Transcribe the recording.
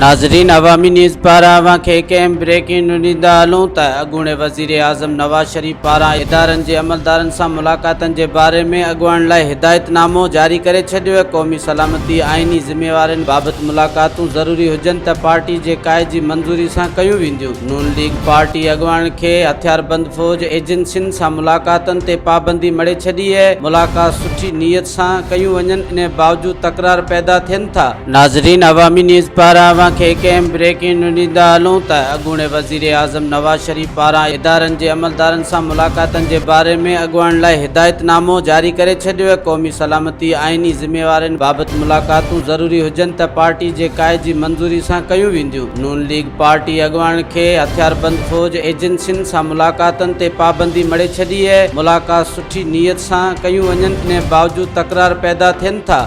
ناظرين عوامي نيوز پاران اوهان کي هڪ اهم بريڪنگ نيوز ڏيندا هلون ته اڳوڻي وزيراعظم نواز شريف پاران ادارن جي عملدارن سان ملاقاتن جي باري ۾ اڳواڻن لاء هدايت نامو جاري ڪري ڇڏيو آهي قومي سلامتي آئيني ذميوارين بابت ملاقاتون ضروري هجن ته پارٽي جي قائد جي منظوري سان ڪيون وينديون نون ليگ پارٽي اڳواڻن کي هٿياربند فوج ايجنسين سان ملاقاتن تي پابندي مڙهي ڇڏي اهي ملاقات سٺي نيت سان ڪيون وڃن انهي باوجود تڪرار پيدا ٿين ٿا. ناظرين عوامي نيوز پاران اوهان کي هڪ اهم بريڪنگ نيوز ڏيندا هلون ته اڳوڻي وزيراعظم نواز شريف پاران ادارن جي عملدارن سان ملاقاتن جي باري ۾ اڳواڻن لاء هدايت نامو جاري ڪري ڇڏيو آهي قومي سلامتي آئيني ذميوارين بابت ملاقاتون ضروري هجن ته پارٽي جي قائد جي منظوري سان ڪيون وينديون نون ليگ پارٽي اڳواڻن کي هٿياربند فوج ايجنسين سان ملاقاتن تي پابندي مڙهي ڇڏي آهي ملاقات سٺي نيت سان ڪيون وڃن انهي باوجود تڪرار پيدا ٿين ٿا.